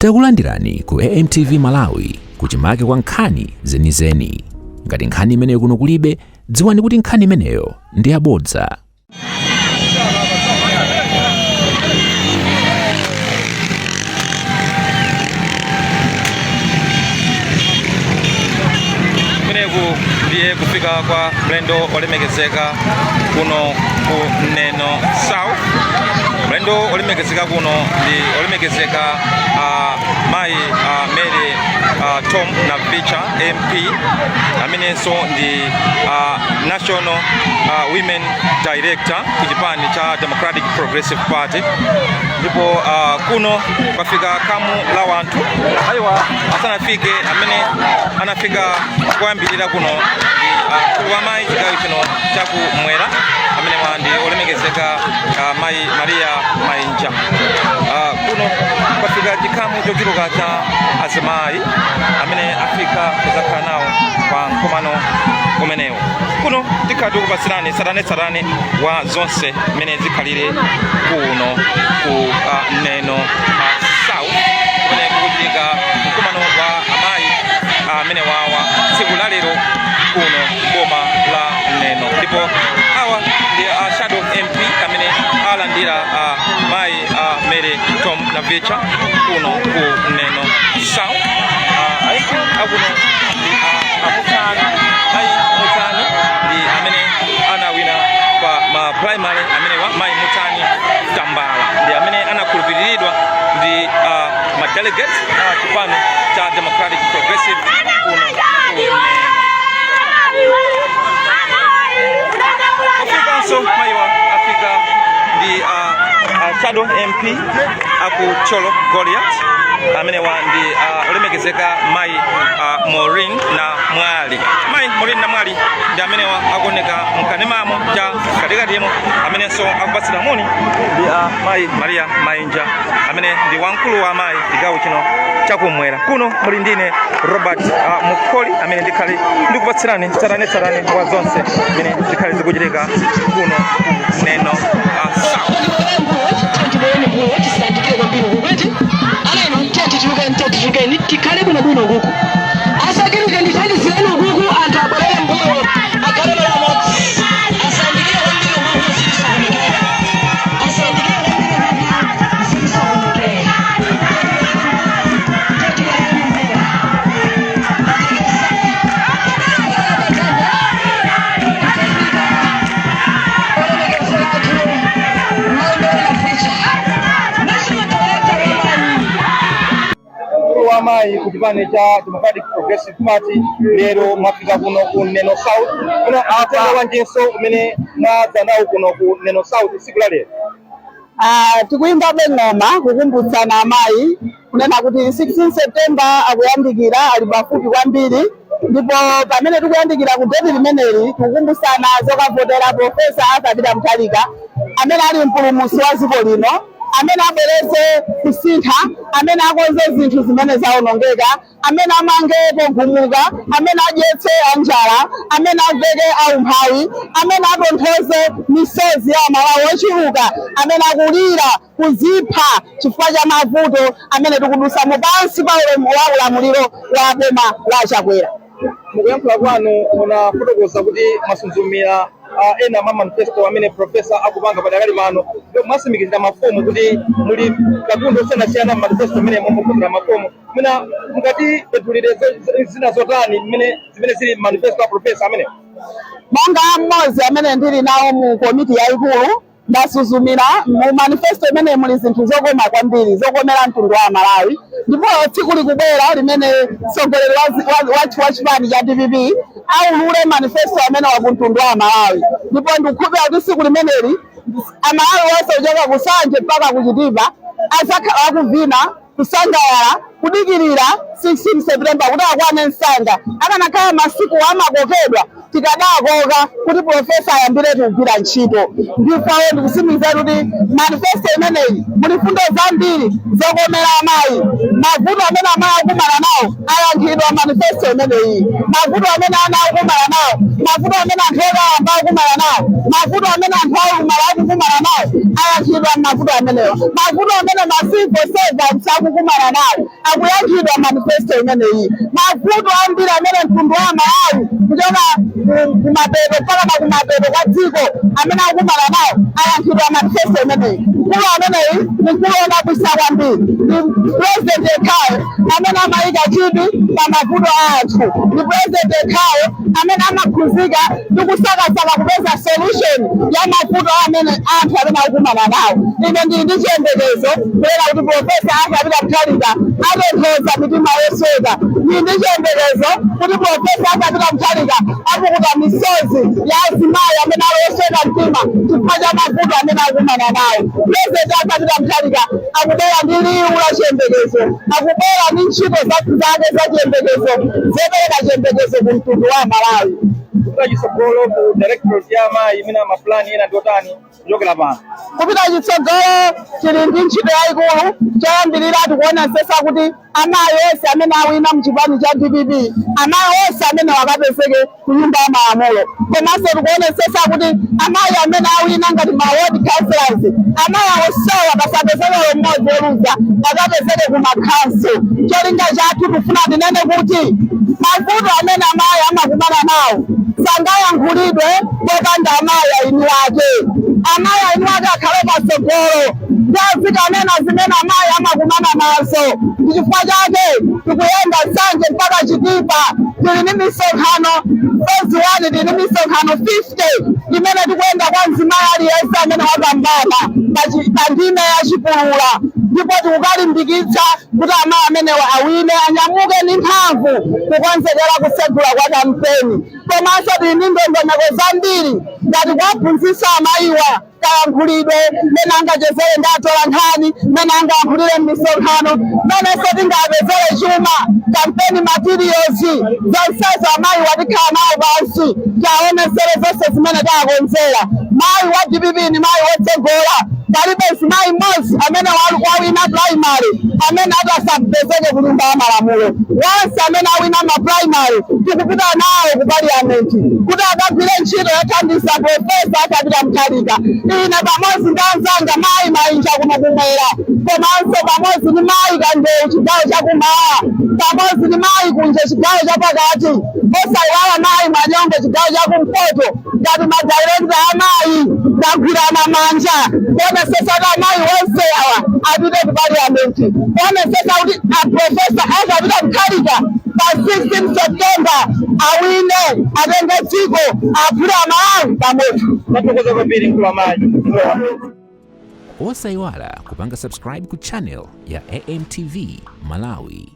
Takulandirani ku AMTV Malawi, kuchimake kwa nkhani zenizeni. Ngati nkhani imeneyo kuno kulibe, dziwani kuti nkhani imeneyo ndi yabodza. Kumeneku ndiye kufika kwa mlendo olemekezeka kuno ku Neno South. Mlendo olemekezeka kuno ndi olemekezeka mayi Mary Tom Navicha MP, amenenso ndi National Women Director ku chipani cha Democratic Progressive Party. Ndipo kuno kwafika khamu la wanthu. Ayiwa asanafike, amene anafika koyambirira kuno ndi mkulu wa mayi chigawo chino chakumwera, amenewa ndi olemekezeka mayi Maria Mainja. Kuno kwafika chikhamu chochuluka cha azimayi amene afika kudzakhala nawo pa mkumano umenewu. Kuno tikhala tikupatsirani tsatanetsatane wa zonse mmene zikhalire kuno ku Neno South, kumene kukuchitika mkumano wa amayi amene wawa tsiku la lero kuno boma la Neno. Ndipo awa ndi a shadow MP amene alandira mayi Mary Tom Navicha kuno ku Neno South. A MP akuno ndi amutani, mayi Mutani ndi amene anawina pa ma primary amenewa. Mayi Mutani Tambala ndi amene anakhulupiriridwa ndi ma delegates a chipani cha Democratic Progressive kuno ku Neno. Afikanso mayiwa, afika ndi shadow MP aku Thyolo Goliath, amenewa ndi olemekezeka mayi Maureen Namwali. Mayi Maureen Namwali ndi amenewa akuoneka mkanemamo cha katikatimo, amenenso akupatsidwa moni ndi mayi Maria Mainja, amene ndi wamkulu wa amayi chigawo chino chakumwera. Kuno muli ndine Robert Mukholi, amene ndikhale ndikupatsirani tsatanetsatane wa zonse zimene zikhale zikuchitika kuno ku Neno South. Tisandikire kwambiri kukweti aleno, tiyatitulukeni, tiyatitulukeni, tikhale bwinobwino kuku. Asakirike, ndithandizireni ukuku, anthu abwerere mbuyo, akhale malo amodzi. Asandikire kwambiri ukuku, zisokonekera. Asandikire kwambiri ukuku, zisokonekera. Tiyatikaleni mbuyo. Olemekezeka athu Mayi Mary Navicha, National Director wa mayi. Mkulu wa amayi ku chipani cha Democratic Progressive Party, lero mwafika kuno ku Neno South. Kuno uthenga wanjinso umene mwadza nawo kuno ku Neno South tsiku la lero? Ah, tikuyimbabe ng'oma kukumbutsana amayi kunena kuti 16 September akuyandikira, ali pafupi kwambiri. Ndipo pamene tikuyandikira ku date limeneli, tikukumbutsana zokavotera Professor Arthur Peter Mutharika, amene ali mpulumutsi wa dziko lino, amene abweretse kusintha, amene akonze zinthu zimene zawonongeka, amene amange pogumuka, amene adyetse anjala, amene aveke aumphawi, amene atonthoze misozi ya Amalawi ochuluka amene akulira kuzipha chifukwa cha mavuto amene tikudusamo pansi pa ulemu wa ulamuliro wa boma la Chakwera. Mukuyankhula kwanu munafotokoza kuti mwasuzumira ena mwa manifesto amene professor akupanga padakali pano, ndipo mwatsimikizira mafomu kuti muli katundu osiyanasiyana manifesto amene mukufunira mafomu. Mwina mukatipetulire zina zotani mmene zimene zili manifesto a professor amene? Monga mmodzi amene ndili nawo mu komiti yayikulu, ndasuzumira mu manifesto imene muli zinthu zokoma kwambiri, zokomera mtundu wa Malawi. Ndipo tsiku likubwera limene mtsogoleri wathu wa chipani cha DPP aulule manifesto amene wa kumtundu wa Malawi. Ndipo ndikukhulupirira kuti tsiku limeneli Amalawi onse kuchoka ku Nsanje mpaka ku Chitipa adzakhala akuvina, kusangalala, kudikirira 16 September kuti akwane msanga. Akanakhala masiku amakokedwa, tikadakoka kuti professor ayambire kugwira ntchito. Ndipo ndikutsimikiza kuti manifesto imeneyi muli fundo zambiri zokomera amayi. Mavuto amene amayi akumana nawo ayankhidwa. Ayankhidwa manifesto imeneyi. Mavuto amene ana akukumana nawo, mavuto amene anthu okalamba akukumana nawo, mavuto amene anthu aulumala akukumana nawo, ayankhidwa mavuto amenewa. Mavuto amene ma civil servants akukumana nawo akuyankhidwa manifesto imeneyi. Mavuto ambiri amene mtundu wa Malawi kuchoka kumapeto mpaka na kumapeto kwa dziko amene akukumana nawo ayankhidwa manifesto imeneyi. Mkulu ameneyi ni mkulu wodabwitsa kwambiri. Ndi president yekhayo amene amayika chidwi pa mavuto a anthu. Ndi president yekhayo amene amakhuzika ndi kusakasaka kupeza solution ya mavuto amene anthu amene akukumana nawo. Ine ndili ndi chiyembekezo kulera kuti Professor Arthur Peter Mutharika atonthoza mitima yosweka. Ndili ndi chiyembekezo kuti Professor Arthur Peter Mutharika apukuta misozi ya azimayi amene ali osweka mtima chifukwa cha mavuto amene akukumana nawo. President Arthur Peter Mutharika akubwera ndi liwu la chiyembekezo, akubwera ndi ntchito zake za chiyembekezo zopereka chiyembekezo ku mtundu wa Malawi. Kupita chitsogolo ku directorate ya amayi, imene amapulani ena ndiotani kuchokera pano? Kupita chitsogolo, tili ndi ntchito yayikulu. Choyambirira, tikuonetsetsa kuti amayi onse amene awina mchipani cha DPP, amayi onse amene wakapezeke ku Nyumba ya Malamulo. Komanso tikuonetsetsa kuti amayi amene awina ngati ma ward councillors, amayi onsewa, pasapezeke mmodzi woluza, akapezeke ku makhanso. Cholinga chathu, tikufuna tinene kuti mavuto amene amayi amakumana nawo sangayankhulidwe popanda amayi aini ake. Amayi aini ake akhale patsogolo ndi azikanena zimene amayi amakumana nazo. Ndi chifukwa chake tikuyenda Nsanje mpaka Chitipa. Tili ndi misonkhano phase 1, tili ndi misonkhano 50 imene tikuyenda kwa mzimayi aliyense amene wapambana pa ndime ya chipulula, ndipo tikukalimbikitsa kuti amayi amenewa awine, anyamuke ndi mphamvu kukonzekera kutsegula kwa kampeni. Komanso tili ndi ndondomeko zambiri ngati kuwaphunzitsa amayiwa kayankhulidwe, mmene angachezere ndi atola nkhani, mmene angayankhulire m'misonkhano, mmenenso tingapezere chuma, campaign materials, zonsezo. Amayi watikhala nawo pansi, taonesere zonse zimene takonzera. Mayi wa DPP ni mayi wotsogola. Palibe mzimayi mmodzi amene wawina primary amene atasapezeke ku Nyumba ya Malamulo. Wonse amene awina ma primary tikupita nawo ku parliament kuti akagwire ntchito yothandiza Professor Arthur Peter Mutharika. Ine pamodzi ndi anzanga mayi Mainja kuno kumwera, komanso pamodzi ndi mayi Kandewu chigawo chakumawa, pamodzi ndi mayi Kunje chigawo chapakati, osayiwala mayi Manyongo chigawo chakumpoto, ngati ma director amayi tagwirana manja kuonesesa kuti amayi onse awa apite ku parliament, kuonesesa kuti a Professor Arthur Peter Mutharika pa 16 September awine, atenge dziko, aphule Amalawi pamoto. Tathokoza kwambiri, mkulu wa mayi. Osayiwala kupanga subscribe ku channel ya AMTV Malawi.